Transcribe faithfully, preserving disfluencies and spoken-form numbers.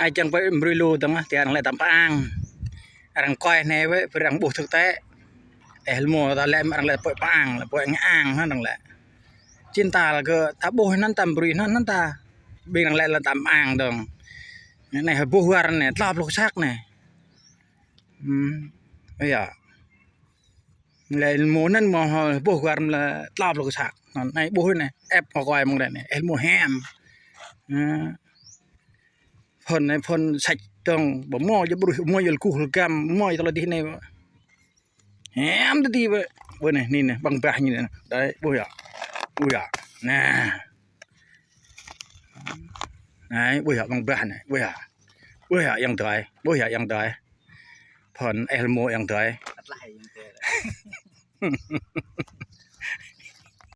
Ai čang pơ mbrui lu tơng, ti arăng lĕ tam pơang. Arăng kơi anai wơ̆t, pơ arăng ƀuh thực tế. Eh, lmô ta lĕ arăng lĕ pơ pơang, lĕ pơ ngă ang hă arăng lĕ. Čin ta lĕ kơ ta ƀuh anŭn ta mbrui anŭn, anŭn ta. Ƀing arăng lĕ lĕ tam pơang dong. Anai ƀuh war anai, tlâo pluh kơsăk anai. Hmm. Ơ yă. Lĕ lmô anŭn mơ̆ ƀuh war lĕ tlâo pluh kơsăk. Anŭn anai ƀuh anai, ĕp kơ kơi mơ̆ng anai, eh, lmô hiam. Ơ. Phun anai phun săč dong, ƀu mơ̆ jă bruih, mơ̆ jă lơkuh lơgăm, mơ̆ jă tơlơi dih anai. Hiam tơti ƀơ. Ƀơ anai, anai, anai, ƀăng bah anai. Dai, ƀuh yă. Ƀuh yă. Anai. Anai, ƀuh yă ƀăng bah anai, ƀuh yă. Ƀuh yă ayŏng adơi, ƀuh yă ayŏng adơi. Phun eh lmô ayŏng adơi.